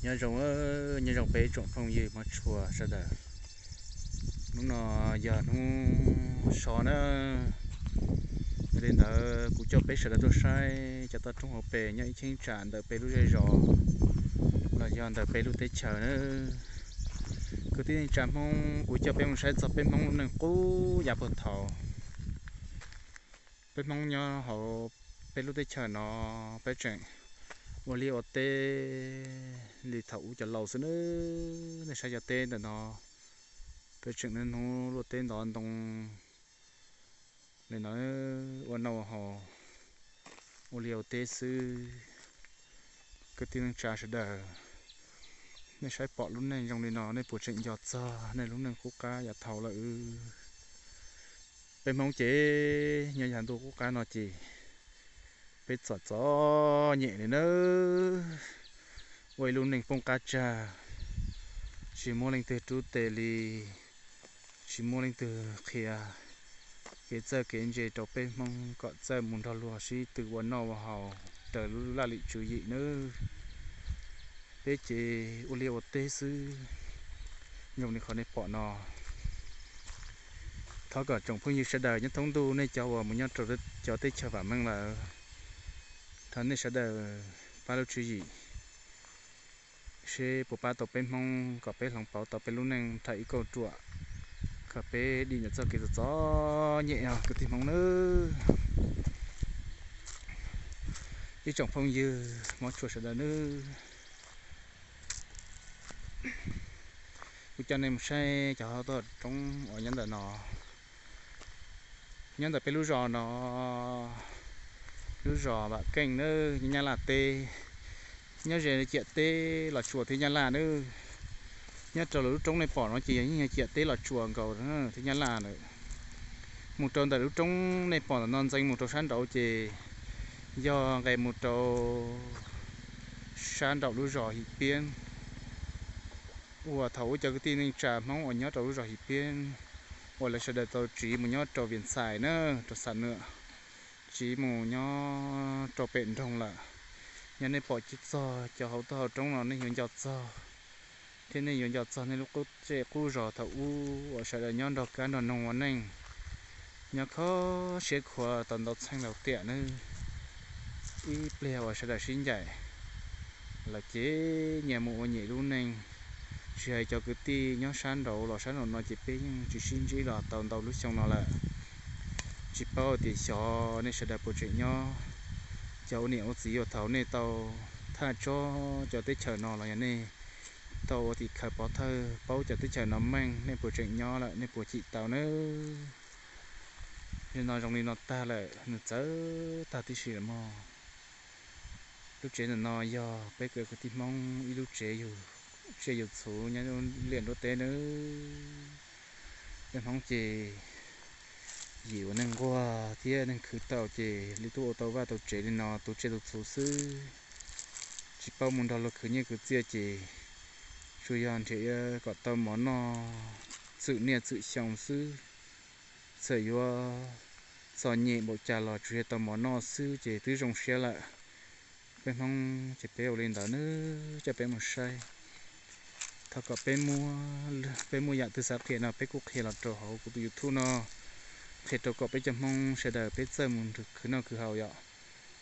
Nyob zoo, nyob zoo peb tsoom phooj ywg Hmoob tshua sawv daws. Hnub no yog hnub so na, yog li ntawd kuv coj peb sawv daws tuaj saib cov toj roob hauv pes nyob ib cheeb tsam ntawm peb lub zej zos los yog ntawm peb lub teb chaws na. Kwv tij neej tsa Hmoob, kuv coj peb mus saib txog peb Hmoob lub neej qub yav puag thaud. Peb Hmoob nyob hauv peb lub teb chaws no, peb tseem ua liaj ua teb li thaum ub cov laus xwb nawb. Nej saib cov teb ntawm no, peb tseem niaj hnub luaj teb ntov ntoo li no, ua noj ua haus, ua liaj ua teb xwb. Kwv tij neej tsa sawv daws, nej saib pom lub neej zoo li no nej puas tseem nco txog nej lub neej qub qab yav thaud lawm? Peb Hmoob ces nyob yav ntuj qub qab no ces peb txom txom nyem li nawb. Ua ib lub neej poob qab tsag, tsis muaj leej twg rub tes li, tsis muaj leej twg qhia kev txawj kev ntse rau peb Hmoob kom txawj mus nrog luag sib tw ua noj ua haus raws lub laj lim tswv yim nawb. Peb ces ua liaj ua teb xwb, zoo li qhov nej pom no. Thov kom tsoom phooj ywg sawv daws nyob thoob ntuj nej cov uas mus nyob rau cov teb chaws vam meej lawm, thov nej sawv daws pab lub tswv yim seb puas pab tau peb Hmoob kom peb hloov pauv tau peb lub neej tham ib kauj ruam kom peb dim ntawm txoj kev txom txom nyem os kwv tij Hmoob nawb. Ib tsoom phooj ywg Hmoob tshua sawv daws nawb, kuv coj nej mus saib cov toj roob uas nyob ntawm no, nyob ntawm peb lub zos no, lub zos Vam Keej nawb, nyob Nyab Laj teb. Nyob ze ciam teb Los Tsuas thiab Nyab Laj nawb. Nyob rau lawv lub roob nej pom no ces yog yeej yog ciam teb Los Tsuas nkaus thiab Nyab Laj lawm. Mus rau ntawm lub roob nej pom ntawm no ntxeev mus rau sab nraud ces yog nqes mus rau sab nraum lub zos Him Piab, uas thaum ub cov kwv tij neej tsa Hmoob uas nyob rau lub zos Him Piab uas lawv sawv daws tau tsiv mus nyob rau Vias Xais na, rau Xam Nwam, tsiv mus nyob rau pem nroog lawm. Yog nej pom tsis txog cov hauv toj hauv roob no nej yuav nco txog, thiab nej yuav nco txog nej lub qub zej qub zos thaum ub uas sawv daws nyob nrog kab nrog noog ua neej, nyob kho siab khuav tau ntau txheej laus tiam nawb. Ib pliag uas sawv daws sib ncaim lawm ces nyias mus ua nyias lub neej. Tsis hais cov kwv tij nyob sab nraud los sab nraum no ces peb yeej tsis sib ntsib los tau ntau lub xyoo no lawm. Tsis paub tias xyov nej sawv daws puas tseem nyob, cov ua niam ua txiv uas thaum nej tau thaj tsob cov teb chaws no los yog nej tau ua tim khawv pov thawj paub cov teb chaws no meej, nej puas tseem nyob lawm, nej puas cim tau nawb? Li no zoo li no tag lawm, nws txawv tag tib si lawm mog. Lub tsev ntawm no yog peb cov kwv tij Hmoob ib lub tsev yug tsiaj yug txhu nyob liaj nruab teb nawb. Peb Hmoob ces yim ua neeg nquag thiab neeg khwv tau ces li twb ua tau vaj tau tsev li no tu tsiaj tu txhu xwb. Tsis paub mus nrog luag khwv nyiaj khwv txiaj ces tsuas yog nrhiav kom tau mov noj txwm niaj txwm xyoo xwb. Txawm yuav txom nyem npaum cas los tsuas yog tau mov noj xwb ces twb zoo siab lawm. Peb Hmoob ces peb ua li ntawd nawb, coj peb mus saib. Thov kom peb muaj, peb muaj yam twg xav qhia no peb kuj qhia los rau hauv kuv tus YouTube no, qhia rau kom peb cov Hmoob sawv daws peb txawj mus khwv noj khwv haus yom.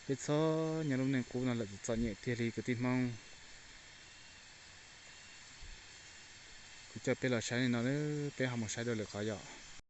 Peb txhob nyob lub neej qub no lawm txom nyem tiag li kwv tij Hmoob. Kuv coj peb los saib li no, peb ho mus saib dua lwm qhov yom.